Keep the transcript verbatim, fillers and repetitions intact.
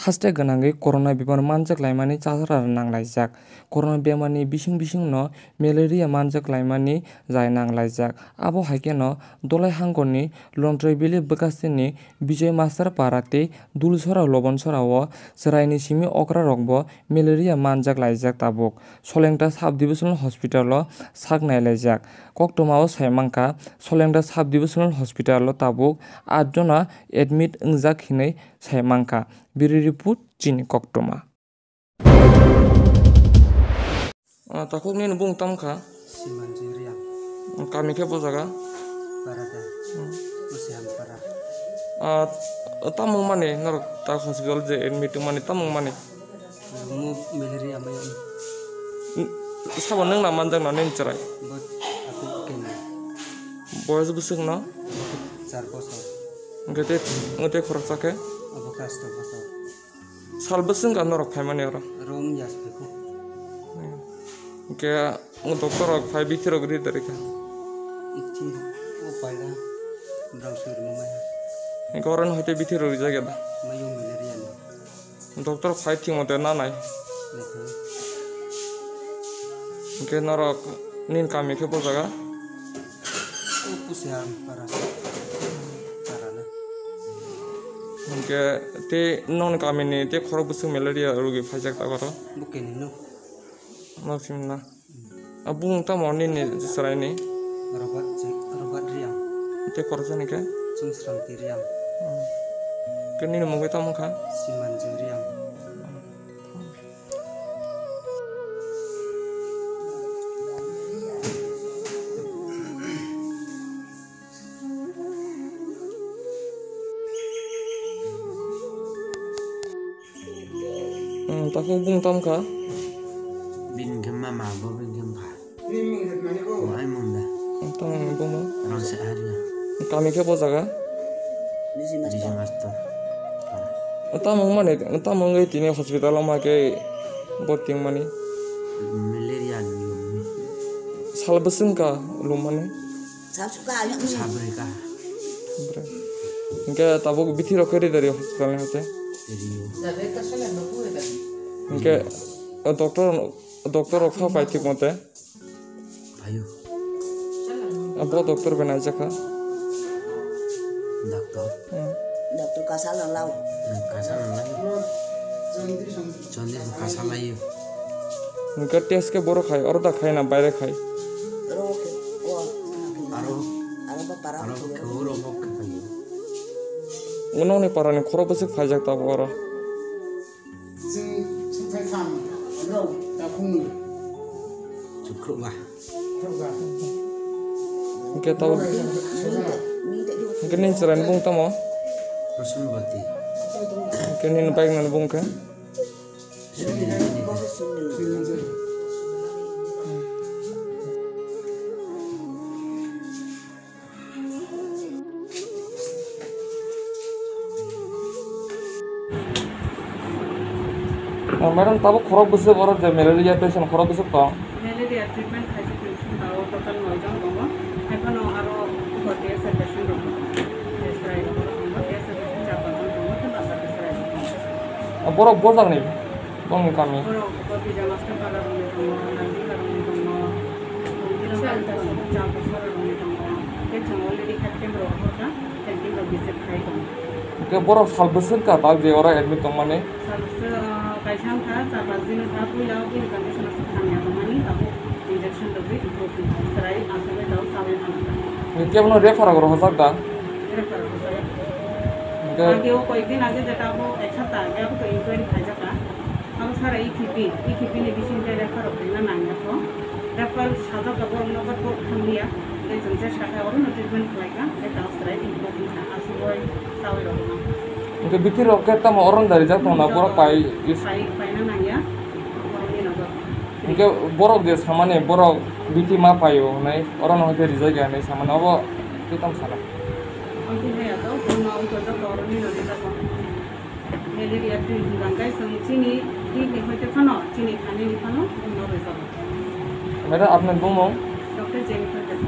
Haste gwnangwi corona bemar manjak laimani chasara nanglaijak. Corona bemarni bising bisingno malaria manjak laimani jai nanglaijak. Abo hai kheno Dolai hangkorni Lontroi Valley bwkasini Bijoy Master Para tei Dulsora Lobonsora o chwraini simi okrarokbo malaria manjak laijak tabuk. Solengta Sub Divisional Hospital o sak nailaijak. Koktwma o sai mankha, Solengta Sub Divisional Hospital o tabuk aat jona admit wngjak hinwi sai mankha. Bureau report chini koktwma. Ah, takhuk nini bung tam kha? Simanjui Riang. Kami khe bo jaga? Parada. Hmm. Usihampara. Ah, tamung mani norok ta hospital je admit mani tamung mani? Mu malaria mayo. Sabo nwng na manjak no nini chwrai? Bo aku kena. Boyos bwswk no? Char bosor. Hwnkhe tei, hwnkhe tei khoroksa khe? Abo kasto bosor. Sal bwswk ka norok phaimani oro? Rom yas phaiku. Hwnkhe doctor rok phai bithi rok ri dari kha? Ichi o paila brang suri maya. Hwnkhe oro no hai tei bithi rok rijak ya da? Mayo malaria no. Doctor phai thik mote nanai. Nokho. Hwnkhe norok nini kami khe bo jaga? O Pusiam para. Para na. Hwnkhe tei nokni kamini tei khorok bwswk malaria rogi phaijak ta oro? Bukeni no. Nok simna. A bung tamo nini chwraini? Robert je, Robert Riang. Tei khoroksani khe? Chungsrang Ti Riang. Hmm. Khe nini mungwi tamo kha? Simanjui Riang. Hmm, takhuk bung tam kha? Bini khe mama, bo bini khe bupha. Bo ai munda. Tamo ni bomo? Rangse Arya. Kami khe bo jaga? Digi Master. Tamo wngmani, tamo wngwi tini hospital o ma khe bo tingmani? Malaria ni lumni. Sal bwswk ka lumani? Sabswk ka ayang. Sabrika. Hwnkhe tabuk bithi rok khe ri dari hospital ni hote? Rio. Hwnkhe doctor, doctor rok pha pai thik mote? Phaio. Abo doctor bai naijakha. Doctor. Hmm. Doctor kasa lalao. Hmm, kasa lalao. Chondis kasa laio. Hwnkhe test khe borok khai, oro da khai na baire khai? Aro khe, o, aro, aro ba para aro khe. Khe oro bo khe khaio. Nokni parani khorok bwswk phaijak tabuk oro. Chwng sukthai tham rok da phungni. Chukhrukba. Chukhrukba. Hwnkhe tabuk. Hwnkhe nini chwraini bung tamo? Rosunbati. Hwnkhe nini bike nani bung khe? Sunil. Sunil. Oh, madam, tabuk khorok bwswk oro je malaria patient khorok bwswk tong? Malaria treatment khaijak tong, total noi jon tongo. Haiphano aro K S A patient rok tongo. Chwrai rok oro tongo, K S A patient char panch jon tongo, tei bapar chwrai rok tongo. Oh, borok bojak ni? Bongni kami. Borok bo Vijay Master Para rokni tongo, Nandita rokni tongo, Bongkira rokni tongo, Chapusora rokni tongo. Tei chwng already health camp rok horkha, health camp rok visit khai tongo. Hwnkhe borok sal bwswk ka ta je oro admit tongmani? Sal bwswk, ah, kaisa wngkha, char panch din wngkha, puila o bini condition aswk hamya tongmani, tabuk injection rwgwi improve wngkha, chwrai aswk bai tabuk chaui mano. Hwnkhe bono refer rok rohorjak da? Refer rok rohorjak. Hwnkhe age o koyekdin age jeta abo ek sapta age abo to inquiry khaijakha. Abo sara E T P, E T P ni bising tei refer rok ringna nangya kho. Refer sajak kha borok no, but borok hamliya. Tei chwng je sakha oro no treatment khlai kha, tei tamo chwrai improve wngkha, asugoi chaui rok no. Hwnkhe bithi rok khe tamo oro no darijak tong na, borok pai is- pai, paina nangya, borok ni nogo. Hwnkhe borok je samani borok bithi ma paio hwnwi oro no hwnkhe rijak ya hwnwi samani obo tei tamo sana. Amtwi haya to, borok no wngkha joto oro ni no rijak kho. Malaria treatment hwnkhe chwng chini clinic ni hoite phano, chini thani ni phano, no rwjago. Madam, apni bumung? Doctor Jennifer Debbarma.